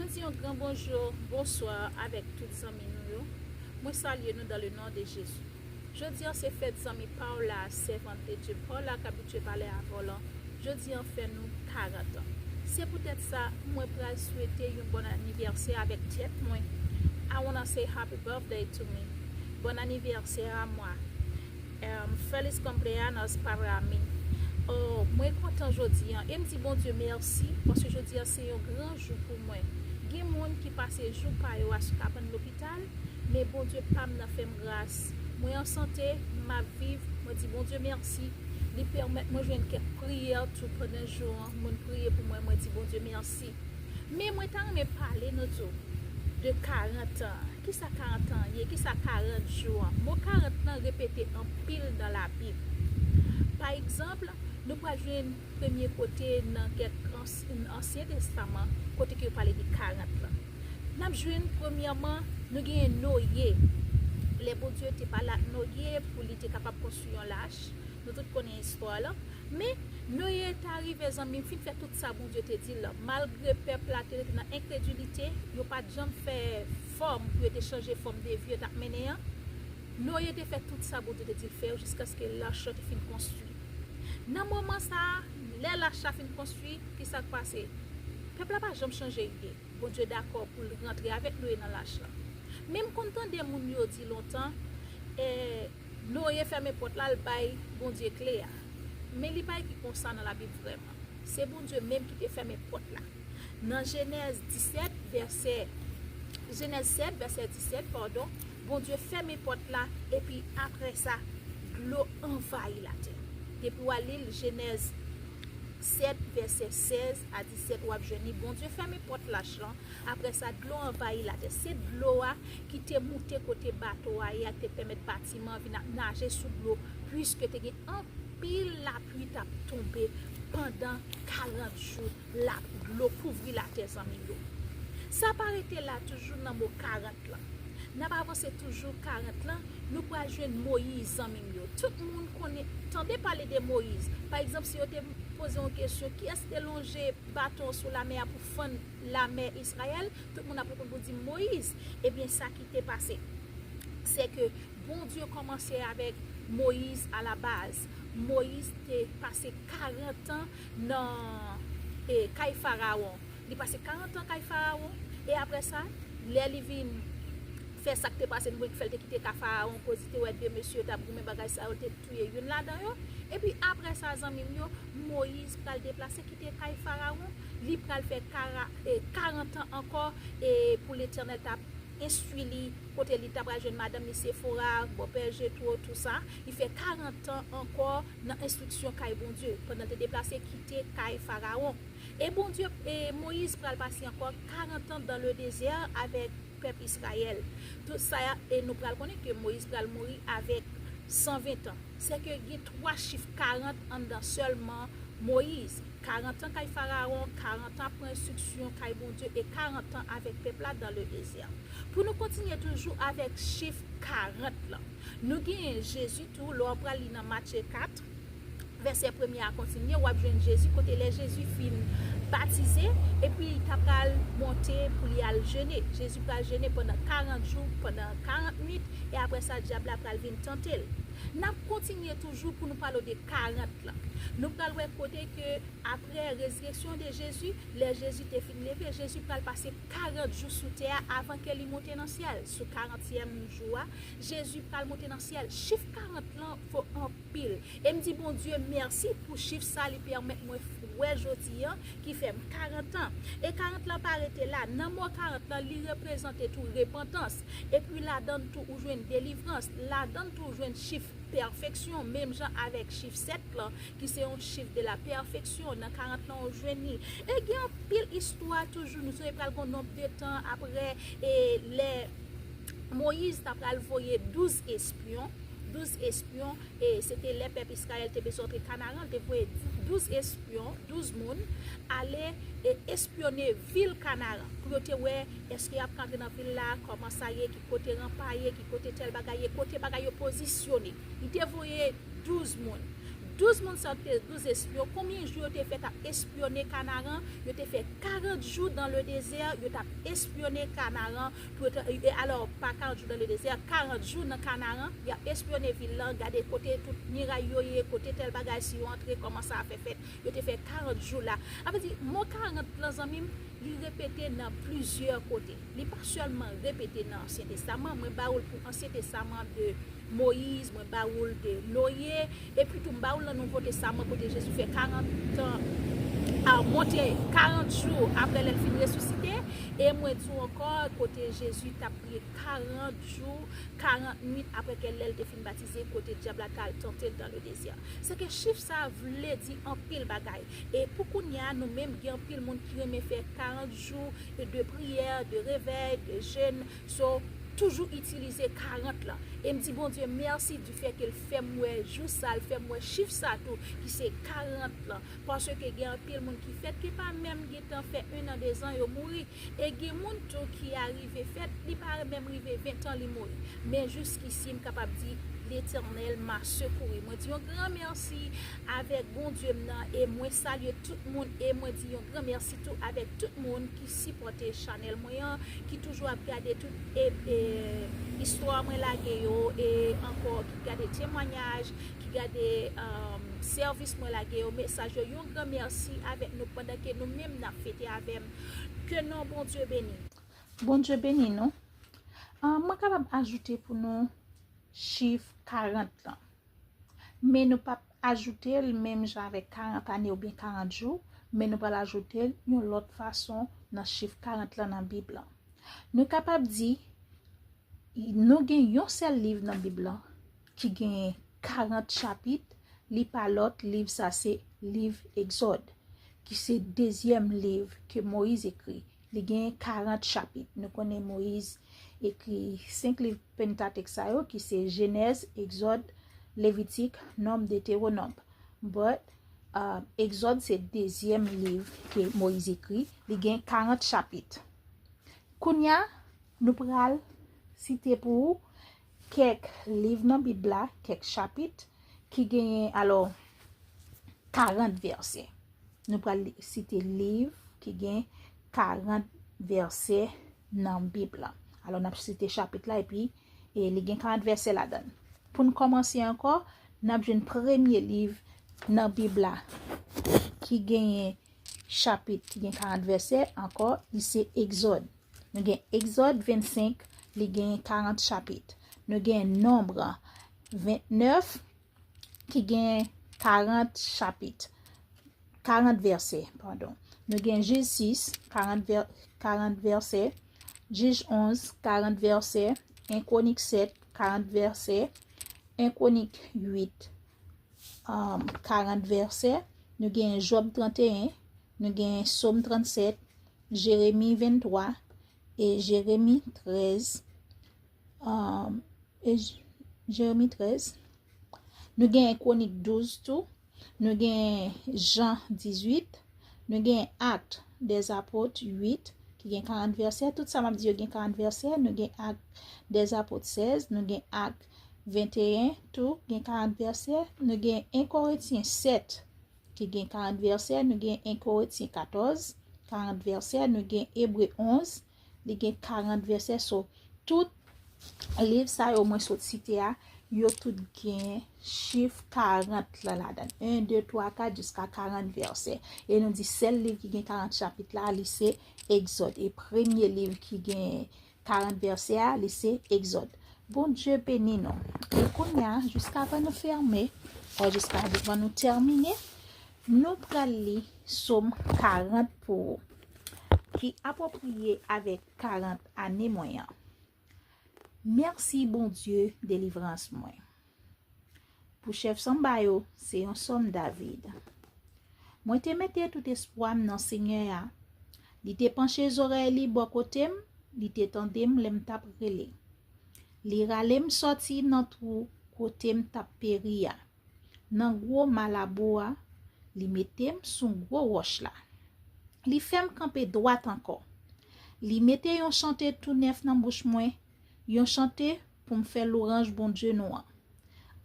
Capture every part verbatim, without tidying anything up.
Mwen di yon gran bonjou, bonswa avèk tout zanmi nou yo. Mwen salye nou dans le nom de Jésus. Jodi a se fèt zanmi Paola, sèvant de Dye Paola k abitye pale avè w lan. Jodi a fè nou karant an. Se poutèt sa, mwen pral swete yon bon anivèsè avèk tèt mwen. I wanna say happy birthday to me. Bon anivèsè a mwen. Um, feliz cumpleaños para mí. Oh, mwen kontan jodi a. E m di Bondye mèsi, paske jodi a se yon gran jou pou mwen. Gen moun ki pase jou pa yo a sou kabann lopital, men Bondye pa m nan fè m gras. Mwen an sante, m ap viv, mwen di Bondye mèsi. Li pèmèt mwen jwenn kèk priyè tou pandan jou an. Moun priye pou mwen, mwen di Bondye mèsi. Men mwen ta renmen pale nou tou de karant an. Kisa karant an ye? Kisa karant jou an? Mo karant lan repete anpil nan Labib. Pa egzanp, nou pral jwenn premye kote nan kèk ans- Ansyen Testaman, kote ke yo pale de karant lan. N ap jwenn, premyèman, nou genyen Noye. Lè Bondye te pale ak Noye pou li te kapab konstwi yon lach, nou tout konnen istwa lan. Men, Noye te arive, zanmi m, fin fè tout sa Bondye te di l lan. Malgre pèp la te rete nan enkredilite, yo pa t janm fè fòm pou yo te chanje fòm de vi yo t ap mennen an. Noye te fè tout sa Bondye te di l fè yo jiskaske lach la te fin konstwi. Nan moman sa a, lè lach la fin konstwi, ki sa k pase? Pèp la pa janm chanje ide. Bondye dakò pou l rantre avèk Noye nan lach la. Men m konn tande moun yo di lontan, eh, Noye fèmen pòt la, l bay Bondye kle a. Men li pa ekri konsa nan Labib vrèman. Se Bondye menm ki te fèmen pòt la. Nan Jenèz disèt, vèsè, Jenèz sèt, vèsè disèt, padon, Bondye fèmen pòt la, epi apre sa, dlo anvayi latè. Depi w al li l, Jenèz sèt, vèsè sèz a disèt, w ap jwenn li. Bondye fèmen pòt lach lan, apre sa, dlo anvayi latè. Se dlo a ki te moute kote bato a ye a, ki te pèmèt batiman an vin ap naje sou dlo, piske te gen anpil lapli t ap tonbe pandan karant jou, la, dlo kouvri latè, zanmi yo. Sa pa rete la, toujou nan mo karant lan. N ap avanse toujou karant lan, nou pral jwenn Moyiz, zanmi m yo. Tout moun konnen, tande pale de Moyiz. Pa egzanp, si yo te poze yon kesyon, kiyès ki te lonje baton sou lamè a pou fann lamè Izrayèl, tout moun ap reponn pou di Moyiz. Ebyen, sa ki te pase, se ke Bondye kòmanse avèk Moyiz a la baz. Moyiz te pase karant an nan, e, kay Farawon. Li pase karant an kay Farawon. E apre sa, lè li vin fè sa k te pase, nou wè ki fè l te kite kay Farawon, koz li te wè de mesye yo t ap goumen, bagay sa yo, li te touye youn ladan yo. Epi apre sa, zanmi m yo, Moyiz pral deplase kite kay Farawon. Li pral fè kara, e, karant an ankò, e, pou Letènèl t ap enstwi li, kote li ta pral jwenn madanm li Sefora, bòpè Jetwo, tou sa. Li fè karant an ankò nan enstriksyon kay Bondye, pandan l te deplase kite kay Farawon. E Bondye, e Moyiz pral pase ankò karant an dans le désert avèk pèp Izrayèl. Tout sa, e nou pral konnen ke Moyiz pral mouri avèk san ven tan. Se ke gen twa chif karant anndan sèlman Moyiz. Karant an kay Farawon, karant an pran enstriksyon kay Bondye, e karant an avèk pèp la dans le désert. Pou nou kontinye toujou avèk chif karant lan, nou genyen Jezi tou, lè w pral li nan Matye kat, vèsè premye a kontinye, w ap jwenn Jezi kote lè Jezi fin batize, epi li ta pral monte pou li al jene. Jezi pral jene pandan karant jou, pandan karant nwit, e apre sa, dyab la pral vin tante l. N ap kontinye toujou pou nou pale w de karant lan. Nou pral wè kote ke, apre rezireksyon de Jezi, lè Jezi te fin leve, Jezi pral pase karant jou sou tè a avan ke li monte nan syèl. Sou karantyèm jou a, Jezi pral monte nan syèl. Chif karant lan fò anpil. E m di Bondye mèsi pou chif sa li pèmèt mwen wè jodi an, ki fè m karant an. E karant lan pa rete la. Nan mo karant lan, li reprezante tou repantans. Epi ladann tou ou jwenn delivrans. Ladann tou ou jwenn chif pèfeksyon, menm jan avèk chif sèt lan, ki se yon chif de la pèfeksyon. Nan karant lan ou jwenn li. E gen anpil istwa toujou, nou sonje pral gen yon nonb de tan apre, e lè Moyiz ta pral voye douz espyon, douz espyon, e se te lè pèp Izrayèl te bezwen antre Kanaran, li te voye douz espyon, douz moun, ale e espyone vil Kanaran, pou yo te wè èske y ap ka antre nan vil la, kòman sa ye, ki kote ranpa ye, ki kote tèl bagay ye, kote bagay yo pozisyone. Li te voye douz moun. Douz moun sa yo te douz espyon, konbyen jou yo te fè t ap espyone Kanaran? Yo te fè karant jou dans le désert, yo t ap espyone Kanaran. Pou yo te, e, alò, pa karant jou dans le désert, karant jou nan Kanaran, y ap espyone vil lan, gade kote tout miray yo ye, kote tèl bagay, si yo antre, kòman sa ap fè fèt. Yo te fè karant jou la. Sa vle di, mo karant lan, zanmi m, li repete nan plizyè kote. Li pa sèlman repete nan Ansyen Testaman, mwen ba ou l pou Ansyen Testaman de Moyiz, mwen ba ou l de Noye, epi tou m ba ou l nan Nouvo Testaman kote Jezi fè karant an, a, monte karant jou apre lè l fin resisite, e mwen di w ankò kote Jezi t ap priye karant jou, karant nwit apre ke lè l te fin batize, kote dyab la t al tante l dans le désert. Se ke chif sa a vle di anpil bagay. E pou kounye a, nou menm, gen anpil moun ki renmen fè karant jou de priyè, de revèy, de jèn. So, toujou itilize karant lan. E m di Bondye mèsi du fait ke l fè m wè jou sa, l fè m wè chif sa tou, ki se karant lan. Paske gen anpil moun ki fèt, ki pa menm gentan fè en an, dezan, yo mouri. E gen moun tou ki arive fèt, li pa menm rive ven tan, li mouri. Men jiskisi, m kapab di, Letènèl m'a secouru. Mwen di yon gran mèsi avèk Bondye m nan, e mwen salye tout moun, e mwen di yon gran mèsi tou avèk tout moun ki sipòte chanèl mwen an, ki toujou ap gade tout e, e, istwa mwen lage yo, e ankò ki gade temwanyaj, ki gade um, sèvis mwen lage yo, mesaj yo. Yon gran mèsi avèk nou pandan ke nou menm n ap fete avè m. Ke non Bondye beni. Bondye beni nou. Ah, mwen kapab ajoute pou nou chif karant lan. Men nou p ap ajoute l menm jan avèk karant ane oubyen karant jou, men nou pral ajoute l yon lòt fason nan chif karant lan nan Bib lan. Nou kapab di, nou gen yon sèl liv nan Bib lan ki gen karant chapit, li pa lòt, liv sa se liv Egzòd, ki se dezyèm liv ke Moyiz ekri. Li gen karant chapit. Nou konnen Moyiz ekri senk liv Pentatek sa yo, ki se Jenèz, Egzòd, Levitik, Nonb, Detewononb. But, uh, Egzòd se dezyèm liv ke Moyiz ekri. Li gen karant chapit. Kounye a, nou pral site pou ou kèk liv nan Bib la, kèk chapit ki genyen, alò, karant vèsè. Nou pral li- site liv ki gen karant vèsè nan Bib la. Alò, n ap site chapit la epi e li gen karant vèsè ladan l. Pou n kòmanse ankò, n ap jwenn premye liv nan Bib la ki genyen chapit ki gen karant vèsè ankò, li se Egzòd. Nou gen Egzòd vennsenk, li gen karant chapit. Nou gen Nonb vennèf ki gen karant chapit, karant vèsè, padon. Nou gen Jij sis, karant vè- karant vèsè, Jij onz, karant vèsè, en Kwonik sèt, karant vèsè, en Kwonik uit, um, karant vèsè. Nou gen Jòb tranteyen, nou gen Sòm trannsèt, Jeremi venntwa e Jeremi trèz. Um, e J- Jeremi trèz. Nou gen en Kwonik douz tou. Nou gen Jan dizuit. Nou gen Actes des Apôtres uit, ki gen karant vèsè. Tout sa m ap di yo gen karant vèsè. Nou gen Actes des Apôtres sèz. Nou gen Actes venteyen tou, gen karant vèsè. Nou gen en Korentyen sèt, ki gen karant vèsè. Nou gen en Korentyen katòz, karant vèsè. Nou gen Ebre onz, li gen karant vèsè. So, tout liv sa yo mwen sot site a, yo tout gen chif karant lan ladan l. En, de, twa, kat, jiska karant vèsè. E nou di sèl liv ki gen karant chapit la, li se Egzòd. E premye liv ki gen karant vèsè a, li se Egzòd. Bondye beni nou. E kounye a, jiskavan nou fèmen, o jiskavan nou tèmine, nou pral li Sòm karant pou ou, ki apwopriye avèk karant ane mwen an. Mèsi, Bondye, delivrans mwen. Pou chèf sanba yo, se yon sòm David. Mwen te mete tout espwa m nan Senyè a. Li te panche zòrèy li bò kote m, li te tande m lè m t ap rele. Li rale m sòti nan twou kote m t ap peri a. Nan gwo ma labou a, li mete m sou gwo wòch la. Li fè m kanpe dwat ankò. Li mete yon chante tou nèf nan bouch mwen, yon chante pou m fè lwanj Bondye nou an.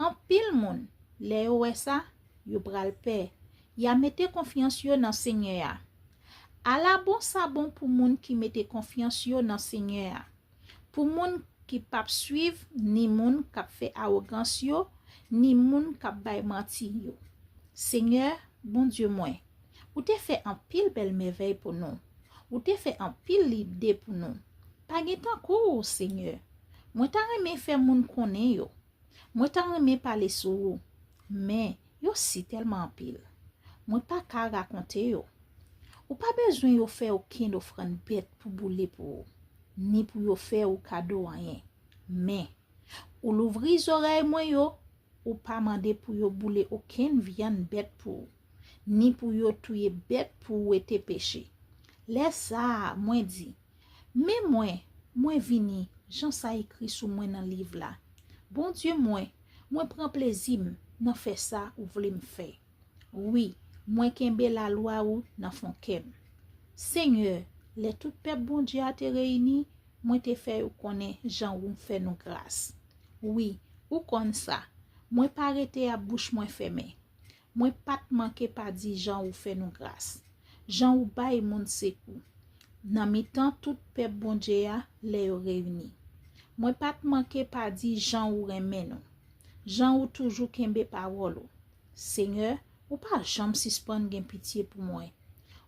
Anpil moun, lè yo wè sa, Yo pral pè. Y a mete konfyans yo nan Senyè a. Ala bon sa bon pou moun ki mete konfyans yo nan Senyè a. Pou moun ki p ap swiv ni moun k ap fè awogans yo, ni moun k ap bay manti yo. Senyè, Bondye mwen, ou te fè anpil bèl mèvèy pou nou. Ou te fè anpil lide pou nou. Pa gen tankou ou, Senyè. Mwen ta renmen fè moun konnen yo. Mwen ta renmen pale sou ou, men yo si tèlman anpil. Mwen pa ka rakonte yo. Ou pa bezwen yo fè okenn ofrann bèt pou boule pou ou, ni pou yo fè ou kado anyen. Men, ou louvri zòrèy mwen yo, ou pa mande pou yo boule okenn vyann bèt pou ou, ni pou yo touye bèt pou wete peche. Lè sa a, mwen di, Men mwen, mwen vini, jan sa ekri sou mwen nan liv la. Bondye mwen, mwen pran plezi m nan fè sa ou vle m fè. Wi, mwen kenbe lalwa ou nan fon kè m. Senyè, lè tout pèp Bondye a te reyini, mwen te fè yo konnen jan ou fè nou gras. Wi, ou konn sa. Mwen pa rete ap bouch mwen fèmen. Mwen pa t manke pa di jan ou fè nou gras, jan ou bay moun sekou nan mitan tout pèp Bondye a lè yo reyini. Mwen pa t manke pa di jan ou renmen nou, jan ou toujou kenbe pawòl ou. Senyè, ou pa janm sispann gen pitye pou mwen.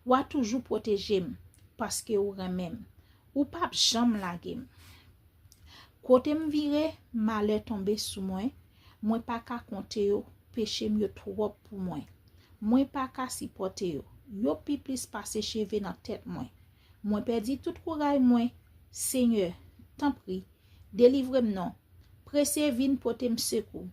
W a toujou pwoteje m paske ou renmen m. Ou p ap janm lage m. Kote m vire, malè tonbe sou mwen. Mwen pa ka konte yo, peche m yo twòp pou mwen. Mwen pa ka sipòte yo. Yo pi plis pase cheve nan tèt mwen. Mwen pèdi tout kouray mwen. Senyè, tanpri, delivre m non. Prese vin pote m sekou.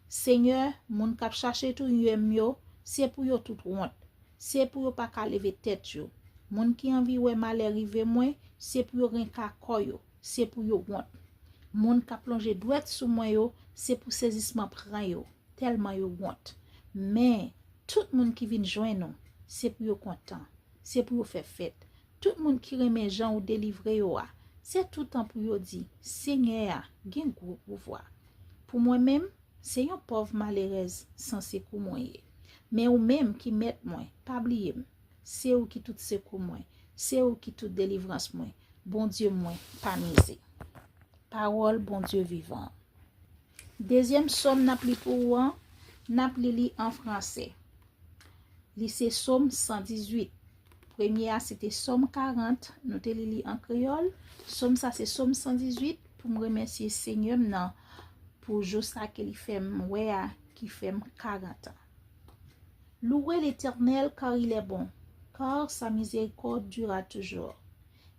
Senyè, moun k ap chache touye m yo, se pou yo tout wont. Se pou yo pa ka leve tèt yo. Moun ki anvi wè malè rive mwen, se pou yo renka kò yo, se pou yo wont. Moun k ap lonje dwèt sou mwen yo, se pou sezisman pran yo, tèlman yo wont. Men, tout moun ki vin jwenn ou, se pou yo kontan, se pou yo fè fèt. Tout moun ki renmen jan ou delivre yo a, se toutan pou yo di, Senyè a gen gwo pouvwa. Pou mwen menm, se yon pòv malerèz san sekou mwen ye. Men ou menm ki mèt mwen, pa bliye m. Se ou ki tout sekou mwen. Se ou ki tout delivrans mwen. Bondye mwen, pa mize. Pawòl Bondye vivan. Dezyèm sòm n ap li pou ou an, n ap li li an fransè. Li se sòm san dizuit. Premye a, se te sòm karant, nou te li li an kreyòl. Sòm sa se sòm san dizuit, pou m remèsye Senyè m nan pou jou sa ke li fè m wè a, ki fè m karant an. Louez l'Éternel car il est bon, car sa miséricorde durera toujours.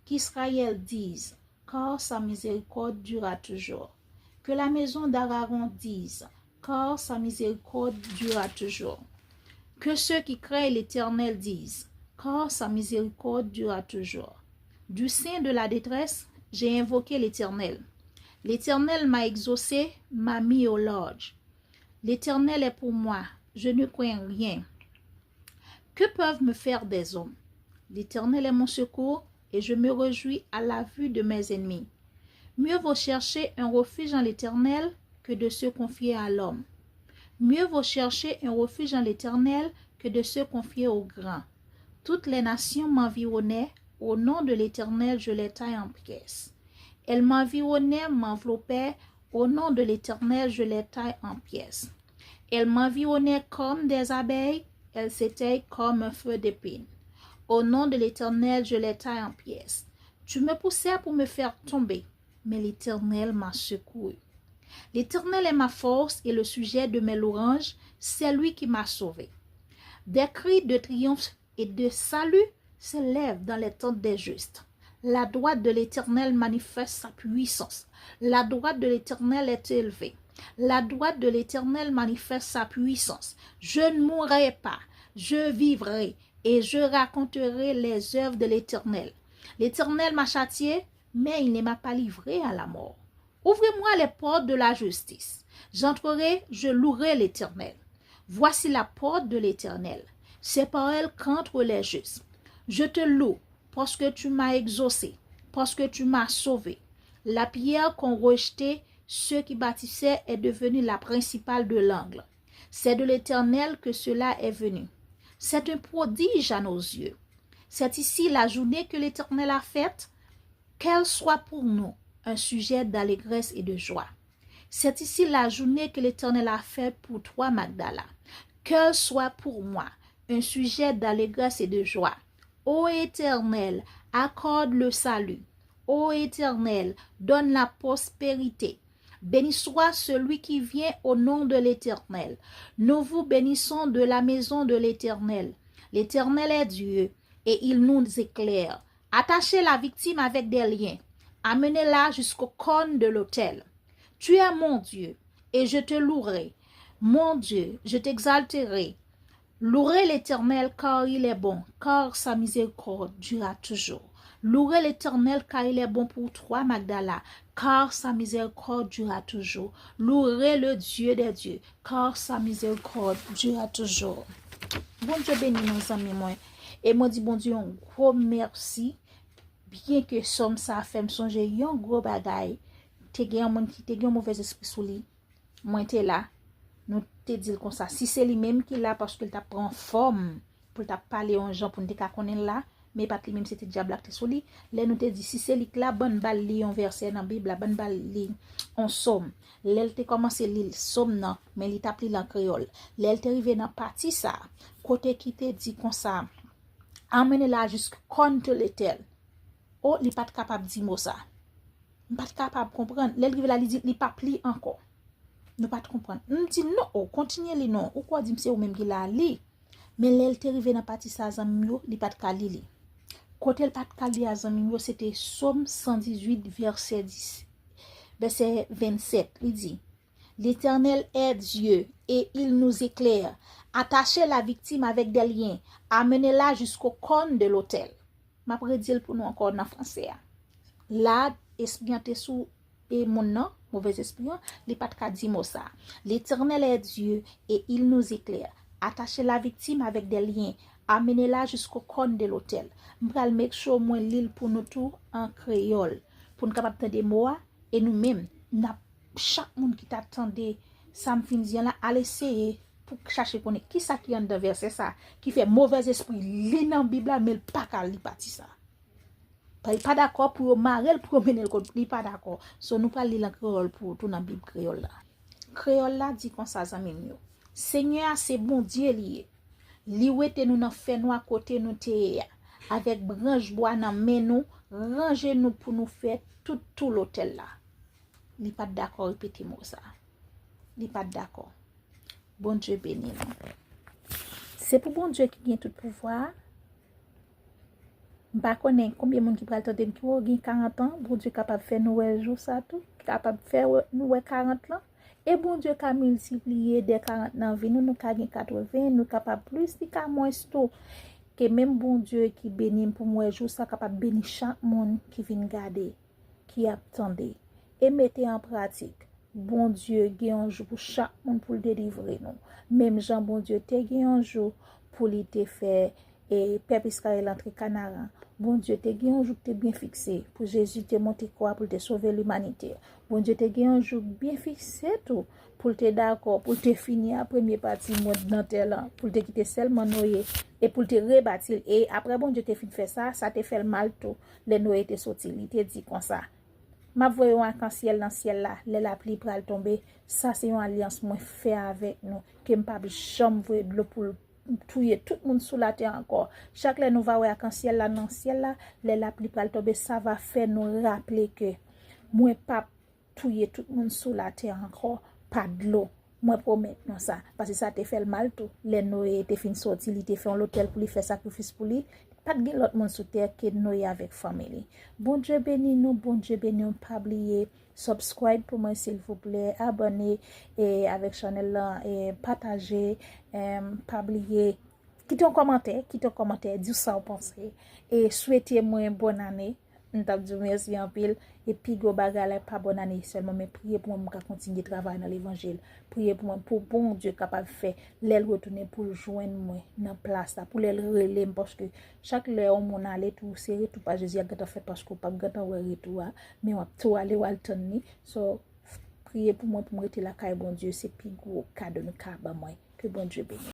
Qu'Israël dise, car sa miséricorde durera toujours. Que la maison d'Aaron dise, car sa miséricorde durera toujours. Que ceux qui craignent l'Éternel disent, car sa miséricorde durera toujours. Du sein de la détresse, j'ai invoqué l'Éternel. L'Éternel m'a exaucé, m'a mis au large. L'Éternel est pour moi, je ne crains rien. Que peuvent me faire des hommes? L'Éternel est mon secours, et je me réjouis à la vue de mes ennemis. Mieux vaut chercher un refuge en l'Éternel que de se confier à l'homme. Mieux vaut chercher un refuge en l'Éternel que de se confier aux grands. Toutes les nations m'environnaient, au nom de l'Éternel, je les taille en pièces. Elles m'environnaient, m'enveloppaient, au nom de l'Éternel, je les taille en pièces. Elles m'environnaient comme des abeilles, elles s'éteignent comme un feu d'épines. Au nom de l'Éternel, je les taille en pièces. Tu me poussais pour me faire tomber, mais l'Éternel m'a secouru. L'Éternel est ma force et le sujet de mes louanges, c'est lui qui m'a sauvé. Des cris de triomphe et de salut s'élèvent dans les tentes des justes. La droite de l'Éternel manifeste sa puissance. La droite de l'Éternel est élevée. La droite de l'Éternel manifeste sa puissance. Je ne mourrai pas, je vivrai et je raconterai les œuvres de l'Éternel. L'Éternel m'a châtié, mais il ne m'a pas livré à la mort. Ouvrez-moi les portes de la justice. J'entrerai, je louerai l'Éternel. Voici la porte de l'Éternel. C'est par elle qu'entrent les justes. Je te loue parce que tu m'as exaucé, parce que tu m'as sauvé. La pierre qu'ont rejetée ceux qui bâtissaient est devenue la principale de l'angle. C'est de l'Éternel que cela est venu. C'est un prodige à nos yeux. C'est ici la journée que l'Éternel a faite. Qu'elle soit pour nous un sujet d'allégresse et de joie. C'est ici la journée que l'Éternel a faite pour toi, Magdala. Qu'elle soit pour moi un sujet d'allégresse et de joie. Ô Éternel, accorde le salut. Ô Éternel, donne la prospérité. Béni soit celui qui vient au nom de l'Éternel. Nous vous bénissons de la maison de l'Éternel. L'Éternel est Dieu et il nous éclaire. Attachez la victime avec des liens. Amenez-la jusqu'aux cornes de l'autel. Tu es mon Dieu, et je te louerai. Mon Dieu, je t'exalterai. Louez l'Éternel car il est bon, car sa miséricorde durera toujours. Louez l'Éternel car il est bon pour toi, Magdala, car sa miséricorde durera toujours. Louez le Dieu des dieux, car sa miséricorde durera toujours. Bondye beni nou, zanmi mwen. E mwen di Bondye yon gwo mèsi. Byenke sòm sa a fè m sonje yon gwo bagay, te gen yon moun ki te gen yon movèzespri sou li. Mwen te la. Nou te di l konsa, si se li menm ki la, paske l t ap pran fòm pou l t ap pale yon jan pou n te ka konnen l la, men e pa t li menm, se te dyab la ki te sou li. Lè nou te di, si se li k la, ban n ba l li yon vèsè nan Bib la, ban n ba l li yon sòm. Lè l te kòmanse li sòm nan, men li t ap li l an kreyòl. Lè l te rive nan pati sa a, kote ki te di konsa, Amenez-la jusqu'aux cornes de l'autel. O, li pa t kapab di mo sa. M pa t kapab konprann. Lè l rive la, li di, li p ap li ankò. Nou pa t konprann. M di, non, o, kontinye li non. Ou kwè w di m se ou menm ki la li. Men lè l te rive nan pati sa, zanmi m yo, li pa t ka li li. Kote l pa t ka li a, zanmi m yo, se te Sòm san dizuit, vèsè dis, vèsè vennsèt. Li di, L'Éternel est Dieu et il nous éclaire. Attachez la victime avec des liens. Amenez-la jusqu'aux cornes de l'autel. M ap redi l pou nou ankò nan franse a. La, espri an te sou e moun nan, movèzespri an, li pa t ka di mo sa. L'Éternel est Dieu et il nous éclaire. Attachez la victime avec des liens. Amenez-la jusqu'aux cornes de l'autel. M pral make sure mwen li l pou nou tou an kreyòl. Pou n kapab tande mo a, e nou menm, n ap, chak moun ki ta tande sa m fin di an la, al eseye pou chache konnen kisa ki anndan vèsè sa ki fè movèzespri li nan Bib la, men l pa ka li pati sa. Li pa dakò pou yo mare l, pou yo mennen l kot li pa dakò. So, nou pral li l an kreyòl pou tou nan Bib kreyòl la. Kreyòl la di konsa, zanmi m yo. Senyè a se Bondye li ye. Li wete nou nan fènwa kote nou te ye a. Avèk branch bwa nan men nou, ranje nou pou nou fè tout tou lotèl la. Li pa t dakò repete mo sa. Li pa t dakò. Bondye beni nou. Se pou Bondye ki gen tout pouvwa a. M pa konnen konbyen moun ki pral tande m ki, o, gen karant an. Bondye kapab fè nou wè jou sa tou. Kapab fè wè, nou wè karant lan. E Bondye ka miltipliye de karant nan vi nou. Nou ka gen katreven, nou kapab plis, li ka mwens tou. Ke menm Bondye ki beni m pou m wè jou sa kapab beni chak moun ki vin gade, ki ap tande e mete an pratik. Bondye gen yon jou pou chak moun pou l delivre nou. Menm jan Bondye te gen yon jou pou li te fè, e, pèp Izrayèl antre Kanaran. Bondye te gen yon jou ki te byen fikse pou Jezi te monte kwa pou l te sove limanite. Bondye te gen yon jou byen fikse tou pou l te dakò, pou l te fini a premye pati mond nan tè lan, pou l te kite sèlman Noye, e pou l te rebati l. E apre Bondye te fin fè sa, sa te fè l mal tou. Lè Noye te soti, li te di konsa, M ap voye yon akansyèl nan syèl la, lè lapli pral tonbe. Sa se yon alyans mwen fè avèk nou, ke m p ap janm voye dlo pou l touye tout moun sou latè ankò. Chak lè nou va wè akansyèl la nan syèl la, lè lapli pral tonbe, sa va fè nou raple ke mwen p ap touye tout moun sou latè ankò pa dlo. Mwen pwomèt nou sa, paske sa te fè l mal tou. Lè Noye te fin soti, li te fè yon lotèl pou li fè sakrifis pou li. Pa t gen lòt moun sou tè ke Noye avèk fanmi li. Bondye beni nou, Bondye beni w. Pa bliye subscribe pou mwen, silvouplè. Abòne, e, avèk chanèl lan, e, pataje. Em, pa bliye kite yon kòmantè, kite yon kòmantè, di w sa w panse. E swete mwen bòn ane. M t ap di w mèsi anpil. E pi gwo bagay la, pa bòn ane sèlman, men priye pou mwen, pou m ka kontinye travay nan levanjil. Priye pou mwen, pou Bondye kapab fè, lè l retounen, pou l jwenn mwen nan plas la, pou lè l rele m, paske chak lè yon moun ale, tou se retou pa Jezi a gentan fèt, paske w p ap gentan wè retou a, men w ap tou ale, w al tann li. So, Priye pou mwen pou m rete lakay Bondye, se pi gwo kado nou ka ban mwen. Ke Bondye beni.